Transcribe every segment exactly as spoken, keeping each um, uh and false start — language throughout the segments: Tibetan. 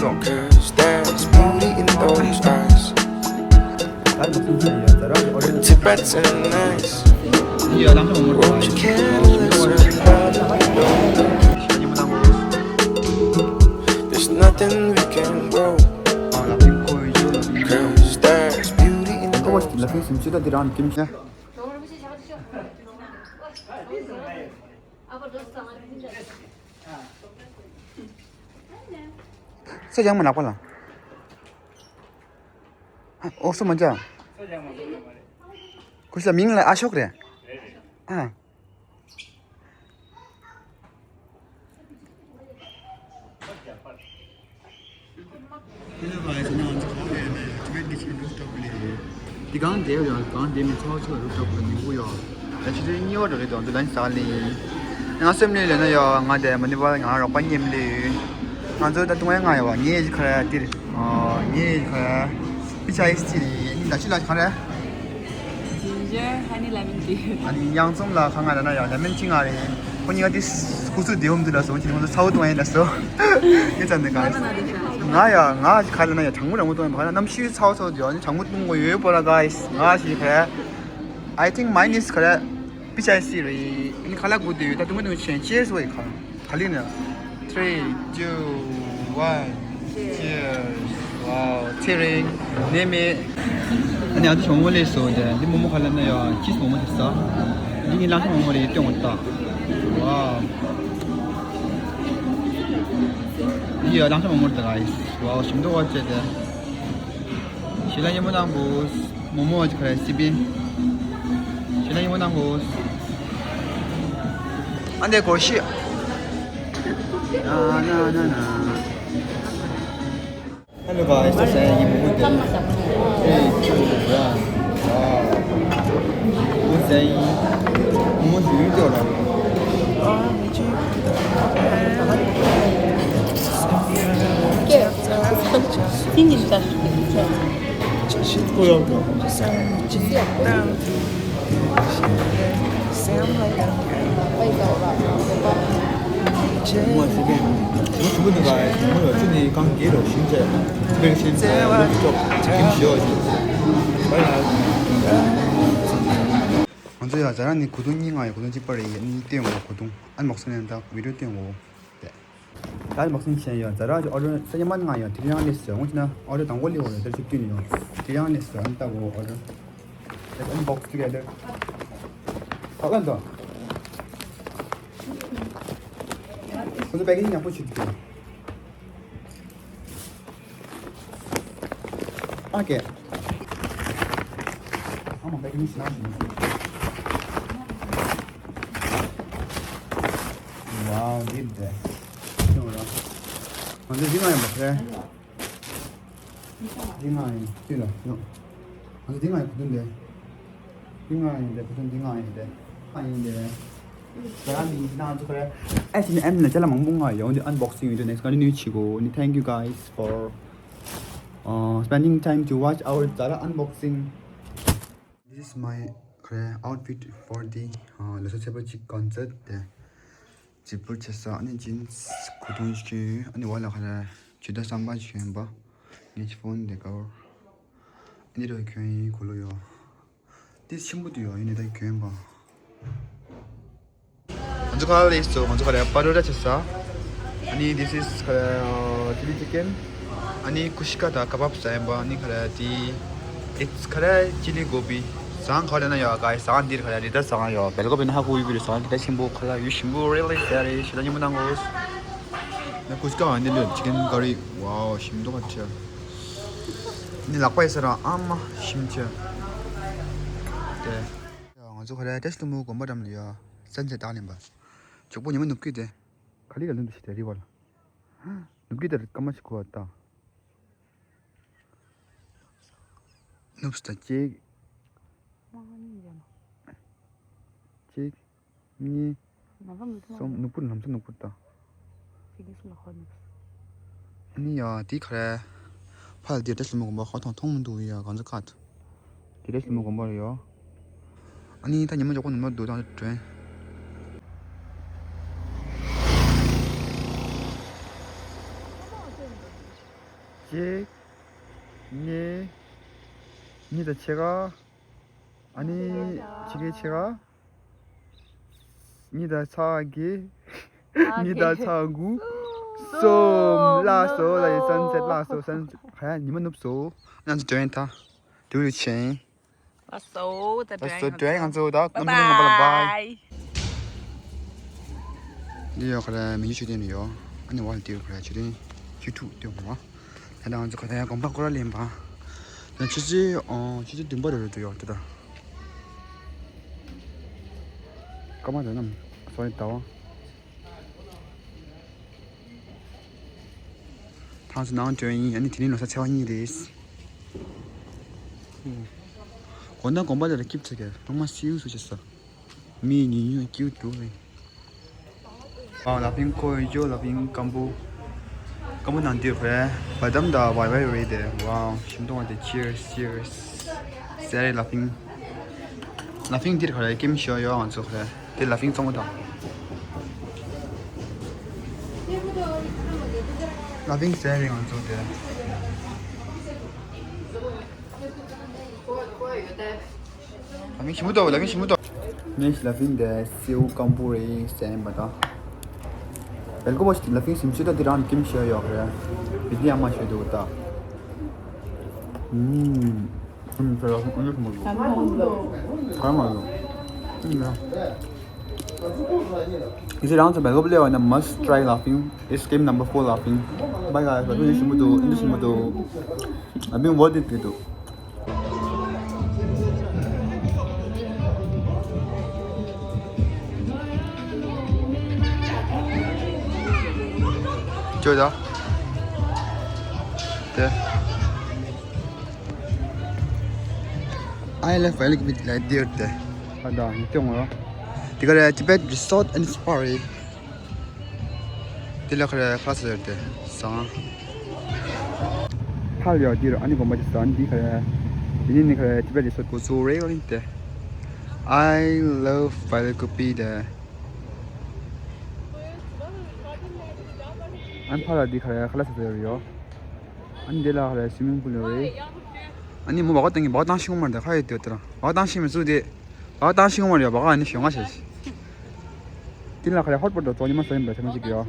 Cause there's beauty in those eyes. Pretty bright and nice. Won't you careless with love? There's nothing we can go. Cause there's beauty in those eyes. ས་ཡང་མ་ནག་པ་ལ། ཨོ་སོ་མ་འཇའ། ཁུ་ཤ་མིང་ལ་ཨ་ཤོག་རེད། ཨ། Hello guys, ང་ཚོ་གང་ལ་ཡོད་ན་ཡང་ཊི་ཝེན་ཊི་ཊི་རུཕ་ཊོབ་ལ་ཡོད། འདི་གང་དེ་ཡོད་ཡང་གང་དེ་མི་ཚོགས་ཚོགས་རུཕ་ཊོབ་ལ་ཉིན་གུང་ཡོད། ད་ཕྱི་དྲོའི་གཉིས་པ་འགྲོ་གི་འདུག་ང་ཚོ་ལན་ཟག་ལི། ང་སེམས་ནས་ལས་ན་ཡོད། ང་དེ་མ་ནི་བ་ང་རོགས་པ་མཉམ་ལི་ཡོད། ང་ཚོ་ད་དུང་ང་ཡོད་བ་ངའི་ཁ་ར་ཏིར། ངའི་ཁ་ར་པི་ཆ་ཨིས་ཏི་རི་ནི་ད་ཕྱི་ལ་ཁ་ར། Ginger honey lemon tea. ཨ་ནི་གཡང་འཛོམས་ལ་ཁ་ང་ལ་ན་ཡང་ལེ་མོན་ཊི་ང་རེད། ཁོ་གཉིས་ཀ་དེ་སྐུ་གཟུགས་བདེ་འོམ་དུ་ལ་སོང་ཅི་ཁོ་ཚོ་ཚ་བོ་གཏོང་ཡིན་ལ་སོ། ངས་ཙམ་དེ་ག་ང་ཡ་ང་ག་ལ་ན་ཡ་གྲང་མོ་གྲང་མོ་གཏོང་ཡིན་པ་ག་ན་གནམ་གཤིས་ཚ་བོ་ཚ་བོ་དེ་ཡ་ནི་གྲང་མོ་གཏོང་དགོས་ཡོད་པོ་ར་ག་ཡིས་ང་ཞིག་ག་ར། I think mine is ག་ར་པི་ཆ་ཨིས་ཏི་རི་རེད། ཨ་ནི་ཁ་ལག་དགོས་དུས་ད་དུང་མ་དུང་ཆེན་ཅེར་སི་ཝེ་ཁ། ག་ལི་ནི། Three, two, one, cheers. Wow, tearing. ནས་མེད། ཨ་ནི་ཨ་ཏི་ཆོ་མོ་ལས་སོ་ཇ། འདི་མོ་མོ་ཁ་ལ་ན་ཡ་ཅིས་མོ་མོ་དེ་ས། འདི་ངའི་ལང་ཁ་མོ་མོ་རེད་སྟོན་འོ་ད། Wow. འདི་ཡ་ལང་ཁ་མོ་མོ་རེད་ད་ག་ཡིས། Wow, ཞིམ་མདོག་བ་བཅད་དེ། ཞི་ལ་ཉེ་མོ་དང་བུ། མོ་མོ་ཨ་ཅི་ཁ་ར་སི་པིན། ཞི་ལ་ཉེ་མོ་དང་བུ། ཨ་འདས་གོ་ཤི། ན་ན་ན་ན། Hello guys, this is Andy Mohammed. Hey, yeah. Wow. Who's Andy? Who's you? ང་ཚོ་ཡ་ཛ་ར་ནི་གོས་ཐུང་གཉིས་མངགས་ཡོད། གོས་ཐུང་གཅིག་པ་རེད། ཡ་ནི་སྟོན་ཡོང་བ་གོས་ཐུང་ཨན་བོག་སིང་ནས་ད་བི་ཌིའོ་སྟོན་ཡོང་བ། ད་ཨན་བོག་སིང་བྱས་ཡོད། ཛ་ར་གི་ཨོ་ཌར་ས་ཉི་མ་ང་ཡོད་དེ་རིང་ལས་ཟེར་འོང་ཅི་ན་ཨོ་ཌར་དང་པོ་ལས་འོ་རེད་ད་ཅིག་བསྐྱོན་ཡོད། དེ་རིང་ལས་ཟེར་ཨན་ལྟ་གོ་ཨོ་ཌར། Let's unbox together. ཨ་ལན་དོ། ཁོ་ཚོ་པེ་ཀེ་ཇིང་ཡག་པོ་བྱེད་ཀྱི་འདུག་ཨ་ཀེ། ཨ་མ་པེ་ཀེ་ཇིང་ཞིག་ན་ཞིག་ན། Wow, འདི་འདྲ། ཁྱོད་རང་། ང་ཚོ་འདི་མ་ཡིན་པ་ཁྱེད། འདི་མ་ཡིན་ཅི་ལ་ཡོང་། ང་ཚོ་འདི་མ་ཡིན་གོ་དོན་འདི། འདི་མ་ཡིན་འདི་གོ་དོན་འདི་མ་ཡིན་འདི། ཨ་ཡིན་འདི། ད་ཡང་འདི་ཡིན་ན་ང་ཚོ་ཁོ་རེ། ཨེ་ཤི་ནི་ཨེམ་ནི་ཅ་ལག་མང་པོ་མངགས་ཡོང་འདི་ཨན་བོག་སིང་ཡོད་འདི་ནེགསི་ཀོན་ཊི་ནིའུ་བྱེད་གོ་ནི། Thank you guys for uh, spending time to watch our Zara unboxing. This is my outfit for the uh, ལོ་གསར་ཚེས་པ་གཅིག་ཀོན་སར་ཊི་དེ་བརྗེ་པོ་བྱེད་ས། ཨ་ནི་ཇིན་སི་གོས་ཐུང་ཞིག་གྱོན། ཨ་ནི་འོག་ལ་ཁ་ལ་ཇི་ད་སམ་པ་ཞིག་གྱོན་པ། ངས་ཕོན་དེ་ཀར་ཨ་ནི་རོ་གྱོན་ཡིན་གོ་ལོ་ཡོ། དེ་ཆེན་པོ་དུ་ཡོ་ཡིན་ནི་ད་གྱོན་པ། ང་ཚོ་ཁ་ལ་ལས་སོ། ང་ཚོ་ཁ་ལ་པ་རོ་ཊ་བྱེད་ས། ཨ་ནི་this is ཁ་ལ་ཅི་ལི་ཅི་ཀེན། ཨ་ནི་ཀུ་ཤི་ཀ་དང་ཀ་བབ་ཟ་ཡིན་པ། ཨ་ནི་ཁ་ལ་དེ་it's ཁ་ལ་ཅི་ལི་གོ་བི། ཟངས་ཁ་ལ་ན་ཡོད་ག་ཟངས་འདིར་ཁ་ལ་རི་ད་ཟངས་ཡོད། བེལ་ཀོ་བི་ན་ཧ་གོ་ཡུ་བི་རི་ཟངས་འདི་ད་ཆེན་པོ་ཁ་ལ་ཡུ་ཞིམ་པོ་really ཟ་རེད་ཞེ་ད་ཉིན་མོ་ནང་གོ། ན་ཀུ་ཤི་ཀ་འདི་ལོ་ཅི་ཀེན་ཀ་རི། Wow, ཞིམ་མདོག་ཁ་ཆེ། ནི་ལག་པ་ཡི་ས་ར་ཨ་མ་ཞིམ་ཆེ། དེ། ང་ཚོ་ཁ་ལ་ཏེ་སི་ལུ་མུ་དགོན་པ་འགྲམ་ལ་ཡོད། སན་སེ་ཊི་ལྟ་ལེན་པ། ཇོག་པོ་ཉི་མ་ནུབ་ཀྱི་དེ། ག་ལི་ག་ལུང་དུ་ཞིག་དེ་རི་བ་ལ། ནུབ་ཀྱི་དེ་རི་ཀ་མ་ཞིག་གོ་བ་ལྟ། ནུབ་སྟ་ཅིག་ཅིག་གཉིས། གསུམ། ནུབ་ཀུར་ལམ་སང་ནུབ་ཀུར་ད། ཨ་ནི་ཡ་དེ་ག་རེ། ཕ་ལ་དེ་ཏེ་སི་ལུ་མུ་དགོན་པ་ཁ་ཐོང་ཐོང་མི་འདུག་ཡ་གང་ཟག་ཁ་ཐུ། དེ་ཏེ་སི་ལུ་མུ་དགོན་པ་རེད་ཡོ། ཨ་ནི་ད་ཉི་མ་ཇོག་པོ་ནུབ་ན་འདུག་དང་དྲན། ངེ། ངེ། གཉིས་དང་ཕྱེད་ཀ། ཨ་ནི་ཕྱེད་ཀའི་ཕྱེད་ཀ། གཉིས་དང་ཚེག་བརྒྱད། གཉིས་དང་ཚེག་དགུ། གསུམ། ལགས་སོ། ལགས་ཡེ། སན་སེཊ། ལགས་སོ། སན་སེཊ། ཧ། ཉི་མ་ནུབ་སོང་། ང་ཚོ་འགྲོ་ཡིན་ད། དུས་ལུགས་ཆེན། ལགས་སོ། ད་ལགས་སོ། འགྲོ་ཡིན། ང་ཚོ་ད་ཀམ་པ་ནི་ང་པ་ལ་བྷའི། འདི་ཡོད་ཁ་ར་མི་ཉུ་མཆོད་རྟེན་ཡོད། ཨ་ནི་ཝལ་ཏི་ཡོད་ཁ་ར་མཆོད་རྟེན་བཅུ་དྲུག་ཏུ་ཡོད་ཁ་ར། ད་ང་ཚོ་ཁ་ད་ཡང་དགོན་པ་སྐོར་ལེན་པ། ད་ཆུ་ཚོད་ཨོ་ཆུ་ཚོད་བདུན་པ་རེ་རེ་དུ་ཡོད་དེ་ད། སྐར་མ་དོན་ནམ་སོ་ཡི་ཟླ་བ། ཐང་སུ་ནང་བྲོས་ཡིན། ཨ་ནི་དེ་རིང་ལོ་གསར་ཚེས་པ་གཉིས་རེད། དགོན་དང་དགོན་པ་དེ་ལ་སྐྱིད་ཆེ་གེ་ཐོག་མ་སིའུ་སུ་ཆེ་ས། མི་ཉུང་ཉུང་སྐྱིད་འདུག་རེད། ཨ་ལ་ཕིང་ཁོ་ཡོད་ཅོ་ལ་ཕིང་སྐམ་པོ། སྐམ་པོ་ནང་དུ་བས་བ་དམ་ད་བའི་བའི་རེད་དེ། ཝའོ་ཞིམ་མཐོང་བ་དེ། Cheers, cheers. ཟེར་རེད་ལ་ཕིང་། ལ་ཕིང་འདིར་ཁ་རེ་ཀེམ་ཤོ་ཡོ་ང་ཚོ་ཁ་རེ་དེ་ལ་ཕིང་བཙོང་གི་དང་། ལ་ཕིང་ཟེར་རེད་ང་ཚོ་དེ། ལ་ཕིང་ཞིམ་པོ་འདུག་ལ་ཕིང་ཞིམ་པོ་འདུག་ངས་ལ་ཕིང་དེ་སེའུ་སྐམ་པོ་རེད་ཟེར་ཡིན་པ་དང་། བེལ་ཀོ་པོ་ཞིག་ལ་ཕིང་ཞིམ་ཤོས་དང་དེ་རང་ཀེམ་ཤོ་ཡོ་ཁ་རེ་བི་དེ་ཡ་མ་ཤོད་འདུག་ད། ཨུམ། ཨུམ། ཁ་ར་ཨུམ་ཞིམ་པོ་འདུག་ཁ་ར་མ་འདུག་ཨུམ། If you down to Belkop Leo and a must try laughing, it's game number four laughing. Bye guys, I think you should do, you should do. I mean, what did you do? ཅོ་ད། དེ། I love Valley with like dear དེ། ཨ་ད་ནི་ཅོང་རོ། དེ་ག་རེ་Tibet Resort and Spa རེད། དེ་ལ་ཁ་རེ་ཁ་ས་ཡོད་དེ་སང་། ཐལ་ཡོད་དེ་ར་ཨ་ནི་དགོན་པ་དེ་སང་འདི་ཁ་རེ། དེ་ནི་ནི་ཁ་རེ་Tibet Resort གོ་ཚོ་རེ་ག་ལིན་དེ། I love Valley Kopi དེ། ཨན་ཕ་ལ་འདི་ཁ་རེ་ཁ་ལ་ས་ཡོད་ཡོད། ཨ་ནི་དེ་ལ་ཁ་རེ་སུའི་མིང་པུལ་རེད། ཨ་ནི་མོ་བག་བཏང་གི་བག་བཏང་ཤི་མར་དེ་ཁ་ཡོད་དེ་དེ་ར་བག་བཏང་ཤི་མི་ཚུགས་དེ། བག་བཏང་ཤི་མར་ཡོད་བག་ཨ་ནི་ཞོ་ང་ཞེས། དེ་ལ་ཁ་རེ་ཧོཊ་པོ་དོ་ཙོ་ཉི་མ་སོ་ཡིན་པ་ཆ་མ་ཅིག་ཡོད།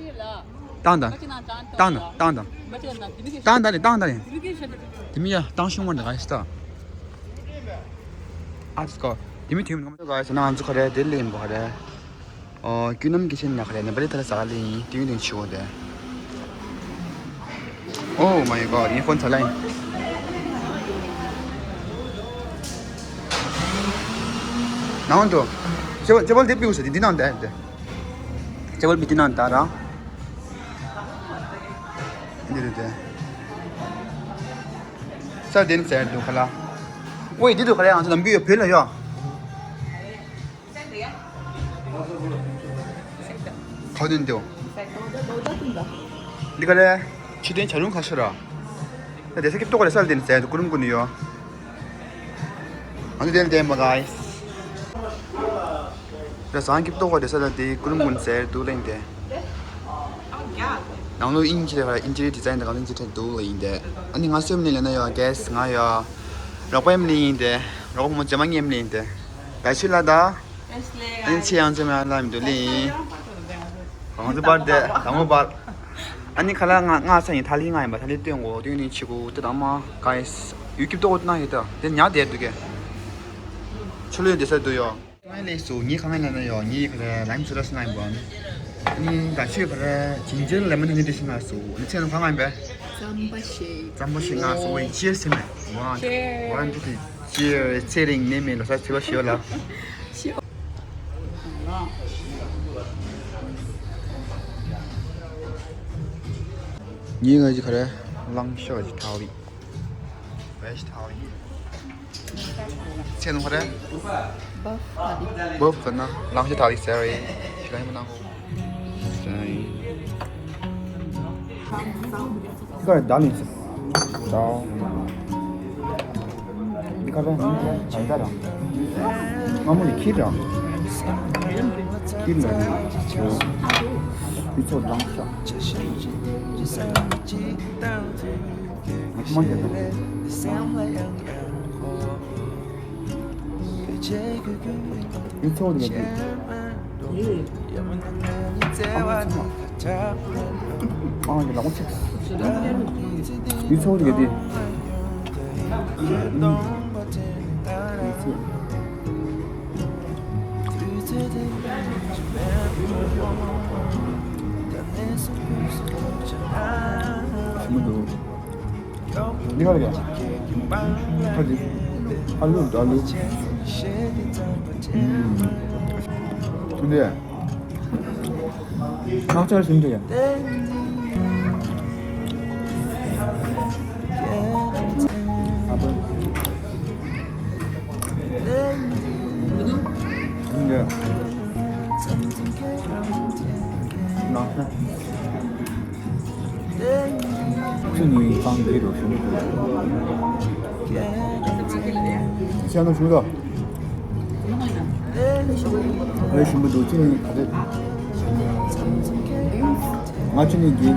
བཏང་དང་། བཏང་དང་། བཏང་དང་། བཏང་དང་། བཏང་དང་། བཏང་དང་། དེ་མི་ཡ་བཏང་ཤི་མར་དེ་ག་ཡི་སྟ། ཨ་ཙི་ཀོ། དེ་མི་དེ་མི་ག་ཡི་ས་ན་ང་ཚོ་ཁ་རེ་དེ་ལེན་པོ་ཁ་རེ། ཨོ། ཀུན་ནམ་གྱི་ཆེན་ན་ཁ་རེ་ནེ་པ་ལི་ཐ་ལ་ཟ་ལི་ཡིན་ཏིང་ཏིང་ཆི་འོ་དེ། Oh my god ངའི་ཕོན་ཚ་ལ་ཡིན། ནང་དུ། ཅེ་བལ་ཅེ་བལ་དེ་པིའུ་ས་དེ་འདི་ནང་དེ་དེ། ཅེ་བལ་མི་དེ་ནང་ད་ར། འདི་རེད་དེ། ས་དེ་ནི་ཟེར་འདུག་ཁ་ལ། ཝེ་འདི་འདུག་ཁ་ལ་ཡང་ཚོ་ནམ་རྒྱུན་ཡོད་བོད་ལ་ཡོད། ཁ་དོན་དེའོ། འདི་ག་རེ། ཆུ་ཐོན་བྱ་རུང་ཁ་ཤོ་ར། ད་དེ་ས་ཀིབ་ཏོག་རེ་ས་ལ་དེ་ནི་ཟེར་འདུག་ཀུ་རུམ་ཀུན་ཡོད། ང་ཚོ་དེ་ལ་དེ་མ་ག་ཨིས། ར་ཟང་ཀིབ་ཏོག་རེ་ས་ལ་དེ་ཀུ་རུམ་ཀུན་ཟེར་འདུག་ལེན་དེ། ནང་ལོ་ཨིན་ཇི་རེ་ཨིན་ཇི་རེ་ཌི་ཛའིན་དང་ཨིན་ཇི་རེ་འདུག་ལེན་དེ། ཨ་ནི་ང་སོའི་མི་ལེན་ན་ཡོད་གེ་སི་ང་ཡོད། རོགས་པའི་མི་ལེན་ཡིན་དེ། རོགས་པ་མོ་ཇེ་མ་ངའི་མི་ལེན་དེ། བའི་ཆུ་ལ་ད། ཨ་ནི་ཆེ་ཡང་ཆེ་མ་ལ་མི་འདུག་ལི། གང་ཚོད་པར་དེ་དང་པོ་པར། ཨ་ནི་ཁ་ལ་ང་ང་ས་ཡིན་ཐ་ལི་ང་ཡིན་པ་ཐ་ལི་སྟོན་གོ་སྟོན་ནི་ཆི་གོ་དེ་དང་མ་ག་ཡི་ཡུ་ཀིབ་ཏོ་ན་ཡི་ད་དེ་ཉག་དེ་འདུག་གེ་ཆུ་ལུད་དེ་ས་འདུག་ཡོ། ང་ལས་སུ་ངའི་ཁ་ང་ལ་ན་ཡོ་ངའི་ཁ་ལ་ལའིམ་སུ་ར་སི་ང་ཡིན་པ་ནི། ཨ་ནི་ག་ཆུའི་ཁ་ལ་ཇིན་ཇར་ལེ་མོན་ཧ་ནི་དེ་ཤི་ང་སུ་ཨ་ནི་ཚེ་ནང་ཁ་ང་ཡིན་པས། རྩམ་པ་ཞིག་རྩམ་པ་ཞིག་ང་སུ་ཝེ་ཅི་ཡར་སི་མེ། ཝན་ཝན་ཊུ་ཐི། ཅི་ཡར་སི། ཚེ་རིང་ནས་མེད་ལོ་ས་ཚེ་བ་ཤི་བ་ལ། ཉིན་ང་ཅི་ཁ་རེ་ལང་ཤོ་ཅི་ཐའོ་རི། བེ་ཤི་ཐའོ་རི། ཚེ་ནང་ཁ་རེ། བབ་ཁ་ན་ལང་ཤོ་ཐའོ་རི་ཟེར་རེ། ཤི་ལ་ཡིན་མ་ནང་གོ། ཀ་ད་ལིང་སི། ད། འདི་ཁ་ར་ནི་ད་ད་ར། ང་མོ་ནི་ཁྱི་ར། ཁྱི་ལ་ནི་ཁྱི། འདི་ཚོ་ལང་ཤ། ང་ཚོ་མང་ཆེ་ད། ཡུ་ཚོ་ཡ་དེ། ཨང་ལག་མ་ཆེ། ཡུ་ཚོ་ཡ་དེ། ཨུམ། ཡུ་ཚོ། མི་འདུག་འདི་ག་རེད། ཨ་ལུ་ཨ་ལུ། འདི། ཁ་ཆར་ཟིན་འདི་ཡ། ཨ་ཕ། འདི། ནང་ས། ཁྱོད་ནི་སྤང་གི་རོ་ཞུ་མི་འདུག་ཤ་ན་ཞུ་དོ། ཨ་རེ་ཞུ་མི་འདུག་ཁྱོད་ནི་ག་རེ། ང་ཁྱོད་ནི་གི།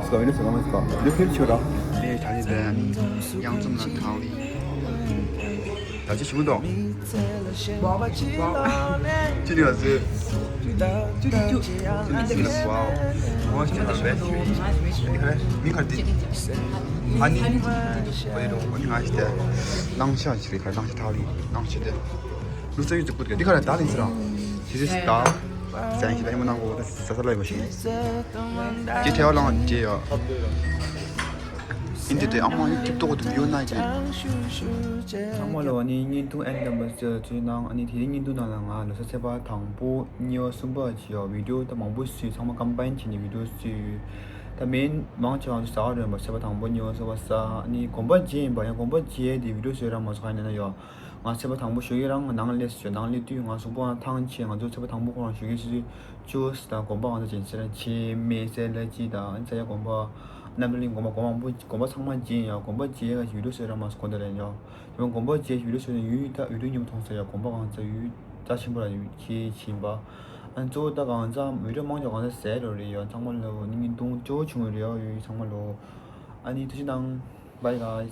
སྐབས་ཡིན་ན་ཟ་ལ་མ་སྐབས་འདི་ཕེབས་ཆོག་ར། ཨེ་ད་རེས་དེ་ཡང་འཛོམས་ལ་ཐང་ལི། ད་ཅི་ཞུ་དོ། ཅི་ནི་བ་ཟེ། ཅི་ནི་ཟེ་ལ་བའོ། ཨོ་ཅི་ལ་བས། མི་ཁར་ཏི། ཨ་ནི། ཨོ་ཡེ་རོ་ཨ་ནི་ང་ཞི་ཏེ། ལང་ཤ་ཅི་རེ་ཁར་ལང་ཤ་ཐག་ལི་ལང་ཤ་ཏེ། ལུ་ས་ཡུ་ཙི་པུ་ཏི་ཁ་ཏི་ཁ་ར་ད་ལི་ཟེ་ར། ཅི་ཟེ་ད། ཟན་ཞི་ད་ཡི་མོ་ནང་གོ་ད་ས་ས་ལ་ཡི་བ་ཞི། ཅི་ཐེ་བ་ལང་ཅི་ཡ། ཨིན་དེ་དེ་ཨ་མ་ཡུ་ཊུབ་ཏོག་ཏུ་བིའུ་ན་ཅི། ཚང་མ་ལོ་ནི་བརྙན་ཐུང་ཨེན་དམ་པ་ཚོས་ཚོས་གནང་ཨ་ནི་དེ་རིང་བརྙན་ཐུང་ནང་ལ་ང་ལོ་གསར་ཚེས་པ་དང་པོ་གཉིས་པ་གསུམ་པ་བྱས་ཡོད་བི་ཌིའོ་ད་མང་པོ་བཟོས་ཚང་མ་ཀམ་པའིན་བྱས་ནས་བི་ཌིའོ་བཟོས་ཡོད། ད་མེན་མང་ཆེ་བ་ཚོ་ཟ་བ་རེད་པ་ཚེས་པ་དང་པོ་གཉིས་པ་གསུམ་པ་ཟ་ཨ་ནི་དགོན་པ་རྗེས་ཡིན་པ་ཡང་དགོན་པ་རྗེས་དེ་བི་ཌིའོ་བཟོས་རང་མ་ཚོ་ག་ནས་ན་ཡོད། ང་ཚེས་པ་དང་པོ་ཞོགས་ཀས་རང་ནང་སླེབས་སོང་ནང་སླེབས་དུས་ང་གཟུགས་པོ་ཐང་ཆད་ང་ཚོ་ཚེས་པ་དང་པོ་ཁོ་རང་ཞོགས་ཀས་སུ་ཅོས་དང་དགོན་པ་ང་ཚོ་ཅན་ཚེ་རང་ཆེ་མེ་སེ་ལ་ཅི་དང་ཚེ་ཡ་དགོན་པ་རྣམ་པ་གླིང་དགོན་པ་དགོན་པ་མང་པོ་དགོན་པ་ཚང་མ་རྗེས་ཡ་དགོན་པ་རྗེས་ཡ་ཡུལ་དུ་སོད་ར་མ་སོ་གོ་ད་རེད་ཡ་དེ་མ་དགོན་པ་རྗེས་ཡུལ་དུ་སོད་ནས་ཡུལ་ད་ཡུལ་དུ་ཉིན་མཐོང་ས་ཡ་དགོན་པ་གང་ཚ་ཡུལ་རྩ་ཆེན་པོ་ར་ཡུལ་ཆེ་ཆེན་པ་ཨ་གཙོ་བོ་ད་གང་ཚ་ཡུལ་དུ་མང་ཆོག་གང་ཚ་ཟེར་རོ་རེད་ཡ་ཚང་མ་ལོ་ནི་ཉིན་དུང་ཅོ་བྱུང་རེད་ཡ་ཡུལ་ཚང་མ་ལོ་ཨ་ནི་ཐུགས་རྗེ་གནང་bye guys།